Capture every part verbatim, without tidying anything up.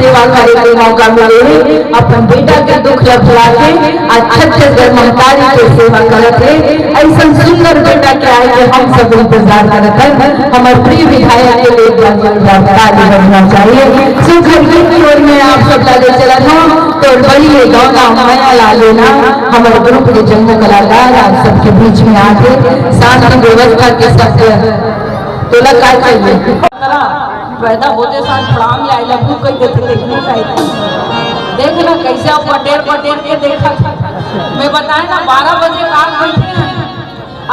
सेवा करे के मौका मिले हे, अपन बेटा के दुख ल भुला के आज छत्तीसगढ़ महतारी के सेवा करत हे। अइसन सुंदर बेटा के आए के हम सब इंतजार करत हन। हमर प्रिय विधायक के लिए एक बार जोरदार ताली बजना चाहिए। सुघर गीत की ओर में आप सब ला ले चलत हन। तोर बड़ी ये गौना मया लागे ना, हमर ग्रुप के जम्मो कलाकार आप सबके बीच में आके शांति व्यवस्था के साथ तोला का चाहिए? पैदा होते साथ प्रणाम या I love you कह देते, देखने का ही। देख ना कैसे आप पटेर पटेर के देखा था। मैं बताए ना, बारह बजे कार बैठे हैं,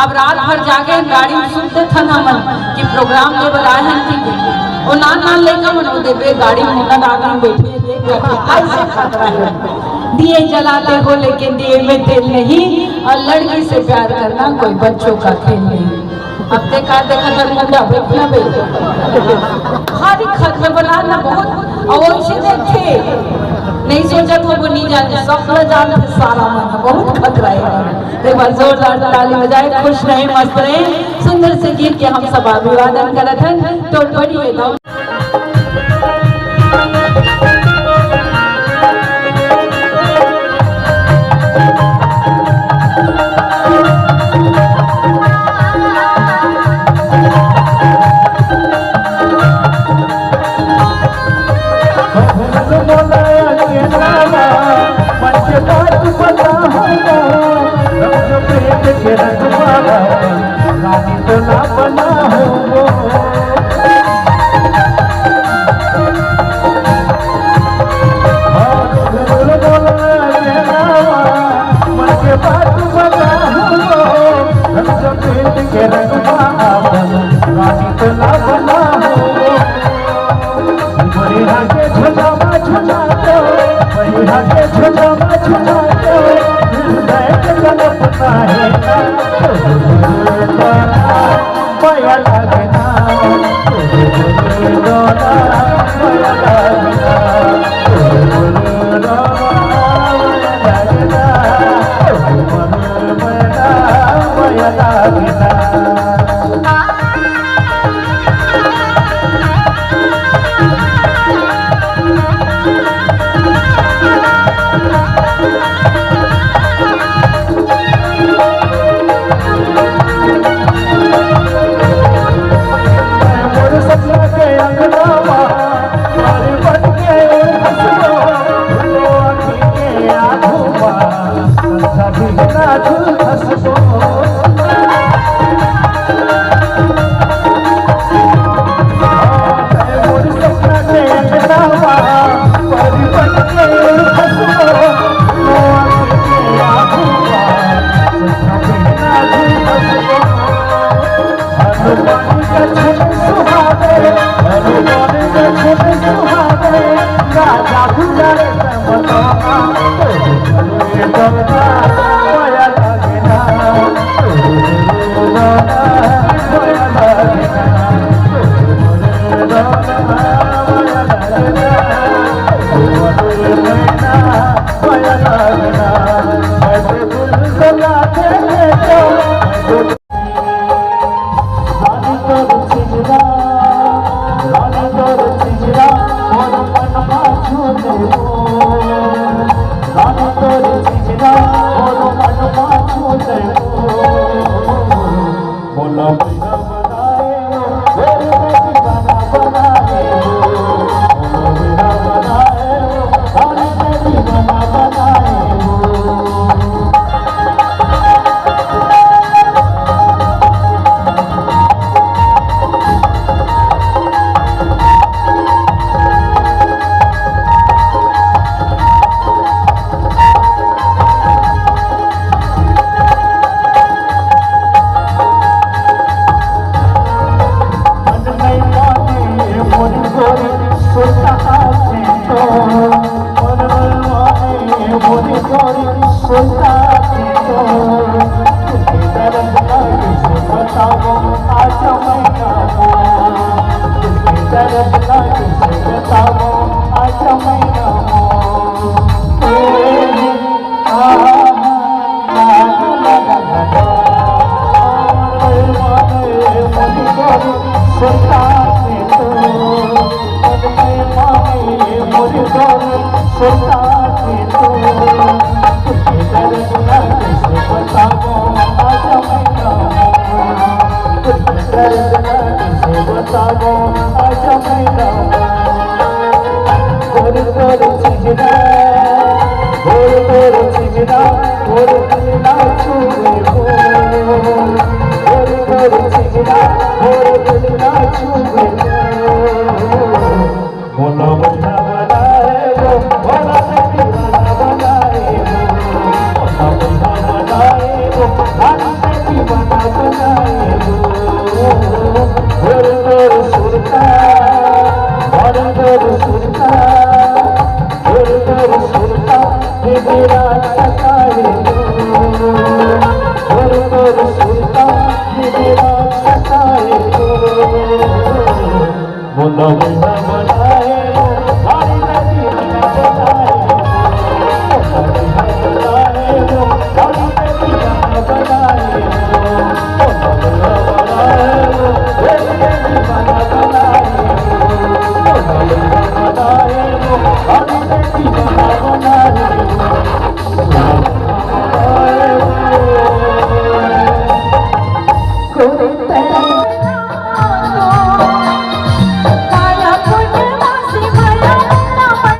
अब रात भर जागे हैं, गाड़ी में सुनते थे ना मन कि प्रोग्राम के बताए हैं, ठीक है। वो नान नान लेकर मन वो देवे गाड़ी में, मुन्ना डाल में बैठे हैं, देख ना कैसे खतरा है। दिए जलाते हो लेकिन दिए में तेल नहीं, और लड़की से प्यार करना कोई बच्चों का खेल नहीं। अब ते का देखा था मुंडा बैठना बे। भारी खत में बना ना बहुत, और वैसे देखे। नहीं सोचा था वो नहीं जाने, सब न जाने सारा मन, बहुत खतरा है। एक बार जोरदार ताली बजाए, खुश रहे, मस्त रहे। सुंदर से गीत के हम सब अभिवादन करत हन। तो बढ़िए गाओ।